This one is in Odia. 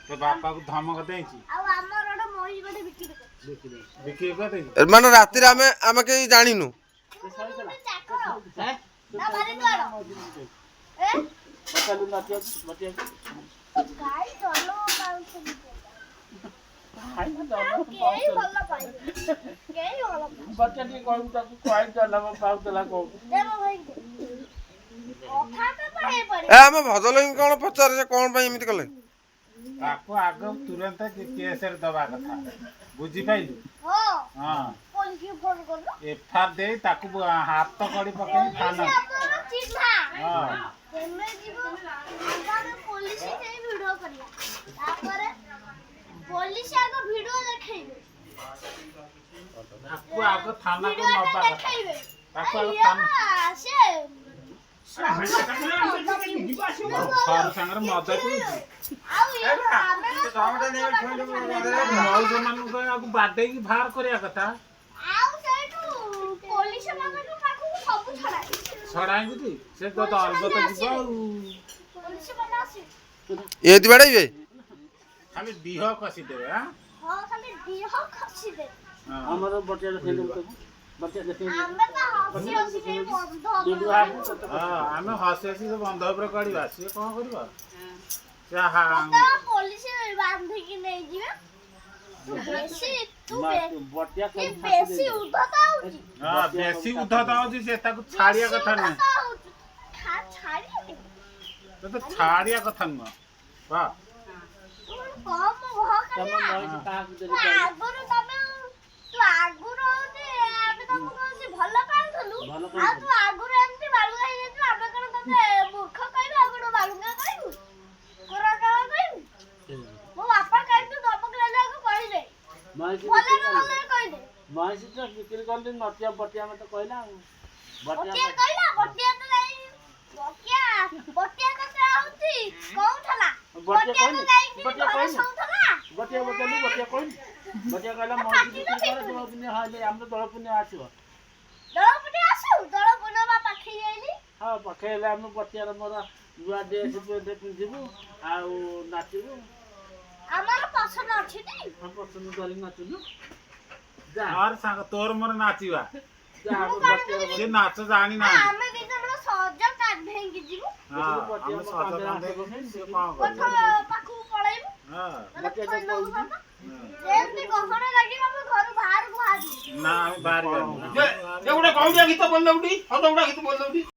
ତୋ ବାପାକୁ ଧମକ ଦେଇଛି। ଆଉ ଆମର ଗୋଟେ ମହି ଗୋଟେ ବିକ୍ରି କରୁଛି। ବିକ୍ରି କରିଦେଇଛି। ମାନେ ରାତିରେ ଆମେ କେହି ଜାଣିନୁ। ତୁ ଗୋଟେ ଚାକର ନା ଭାରି ଦ୍ୱାର ଏ ପଚାରିଲୁ ନଟିଆକୁ, ବଟିଆକୁ। ଗାଈ ଜନ୍ମ ପାଉଛନ୍ତି। ଭାଇ ଜନ୍ମ କେହି ଭଲ ପାଇବେ, କେହି ଭଲ ପାଇବେ। ବଟିଆ ଟିକେ କହିବୁ ତାକୁ, କହି ଜନ୍ମ ପାଉଥିଲା କହୁଛୁ। ଦେ ମୋ ଭାଇକି କଥା ତ ହେଇପାରିବ। ଏ ଆମ ଭଜଲକ୍ଷ୍ମୀ କଣ ପଚାରେ, ସେ କଣ ପାଇଁ ଏମିତି କଲେ? ତାକୁ ଆଗ ତୁରନ୍ତ କେସରେ ଦବା କଥା, ବୁଝିପାଇଲୁ? ହଁ। ହଁ। ପୋଲିସକୁ ଫୋନ କଲୁ। ଏଫଆର ଦେଇ ତାକୁ ହାତ କଡ଼ି ପକେଇ ପୋଲିସ ଥାନା ଆମର ଚିହ୍ନା। ହଁ। ତେମେ ଯିବ ଆଗ ପୋଲିସ ଯାଇ ଭିଡିଓ କରିବା, ତାପରେ ପୋଲିସ ଆଗ ଭିଡିଓ ଦେଖେଇବେ। ତାକୁ ଆଗ ଥାନାକୁ ଭିଡିଓ ନବା କଥା। ଦେଖେଇବେ। ତାକୁ ଆଗ ଇଏ ଥାନା ବା ସେ ସରୁ ସାଙ୍ଗରେ ମଦ ପିଉଛି। ଆଉ ଇଏ ଆମେ ମଉଜ ମାନଙ୍କୁ ଆକୁ ବାଡେଇକି ବାହାର କରିବା କଥା। ଆଉ ସେଇଠୁ ପୋଲିସ ମାନଙ୍କ ପାଖକୁ ସବୁ ଛଡା। ଛଡାଇକି ସେ ତ ଅଲଗତ ଯିବ ଆଉ। ପୋଲିସ ମାନେ ଆସିବେ। ଏଇଠି ବାଡେଇବେ। ଖାଲି ଦିହ କଷିଦେବେ ଆଁ? ହଁ, ଖାଲି ଦିହ ଖସିଦେବେ। ହଁ। ଆମର ବଟିଆ ଦେଖେଇଲୁ ତାକୁ, ବଟିଆ ଦେଖେଇଲୁ। ଆମେ ତ ହସି ହସି ଯାଇ ବନ୍ଧ ଦୁଡୁ ଉପରେ ହାବୁ ତତେ। ହଁ, ଆମେ ହସି ହସି ସେ ବନ୍ଧ ଉପରେ କରିବା, ସିଏ କଣ କରିବ ସେ? ତତେ ପୋଲିସ ବାନ୍ଧିକି ନେଇଯିବେ। ତୁ ବେଶୀ ତୁ ବଟିଆ ସେ ବେଶୀ ଉଦ୍ଧତ ହଉଛି। ହଁ, ବେଶୀ ଉଦ୍ଧତ ହଉଛି ସେ, ତାକୁ ଛାଡିବା ବେଶୀ କଥା ନୁହେଁ। ଉଦ୍ଧତ ହଉଛି। ଛାଡ଼ିବେ। ତତେ ଛାଡିବା କଥା ନୁହଁ ବା। ତୁ କମ ଘ ତମ କରିବା। ମହିଷି କାହାକୁ ତୁ ଦେଲି କହିଲୁ? ଆଗରୁ ତମେ ତୁ ଆଗରୁ ହଉଛି ଆମେ ତମକୁ ହଉଛି ଭଲ ପାଉଥିଲୁ। ଭଲ ଆଉ ପାଉଥିଲୁ। ତୁ ଆଗରୁ ଏମିତି ବାଳୁଙ୍ଗା ହେଇଯାଇଥିଲୁ, ଆମେ କଣ ତତେ ମୂର୍ଖ କହିବୁ ଆଉ କଣ ବାଳୁଙ୍ଗା କହିବୁ, କୋରା କାଳ କହିବୁ? ମୋ ବାପା କାହିଁ ତୁ ଧମକ ଦେଲେ ଆଗ କହିଦେ। ମହିଷି ଭଲରେ ବିକ୍ରି କଲି। ଭଲରେ କହିଦେ। ମହିଷି ତ ବିକ୍ରି କଲି, ନଟିଆ ବଟିଆ ମତେ କହିଲା ଆଉ ବଟିଆ। ବଟିଆ କହିଲା, ବଟିଆ ତ ଯାଇ ବଟିଆ ବଟିଆ ତତେ ହଉଛି କହୁଥିଲା। ବଟିଆ ବଟିଆ ତ କହିନି? ଯାଇକି ବଟିଆ ଘରେ କହିନି? ଶୋଉଥିଲା। ବଟିଆ ପଚାରିଲୁ, ବଟିଆ କହିନି। ବଟିଆ କହିଲା ମହିଷି ବିକ୍ରି କର, ଦୋଳ ପୁଣ୍ୟ ହେଲେ ଆମର ଦୋଳ ପୁଣ୍ୟ ଆସିବ। ଦୋଳ ପୁଣ୍ୟ ଆସୁ, ଦୋଳ ପୁଣ୍ୟ ବା ପାଖେଇ ଯାଇଲି। ହଁ, ପାଖେଇ ହେଲେ ଆମେ ବଟିଆର ମୋର ନୂଆ ଡ୍ରେସ୍ ପ୍ୟାଣ୍ଟ ପିନ୍ଧିବୁ ଆଉ ନାଚିବୁ। ଆମର ପସନ୍ଦ ଅଛି ଟି। ହଁ, ପସନ୍ଦ କରି ନାଚିଲୁ ଯା। ଆର ସାଙ୍ଗ ତୋର ମୋର ନାଚିବା। ଯା, ଆମେ ବଟିଆର ସେ ନାଚ ଜାଣି ନାହାନ୍ତି। ଆମେ ଦି ଜଣ ସଜ କାନ୍ଧେଇକି ଯିବୁ। ହଁ, ଆମେ ସଜ କାନ୍ଧେଇକି ସେ କଣ କୋଠ କରିବ? ପାଖକୁ ପଳେଇବୁ। ହଁ। ମାନେ ବଟିଆ ତ ଥୋଇଦବୁ କହୁଛି। ବାପା। ଯେମିତି ଗହଣା ଲାଗିବ ଆମେ ଘରୁ ବାହାରକୁ ବାହାରିବୁ। ନା, ଆମେ ବାହାରିବାନି। ଗୋଟେ ଗଉଡ଼ିଆ ଗୀତ ବୋଲିଦଉଟି, ହଦ ଗୁଡା ଗୀତ ବୋଲିଦଉଟି।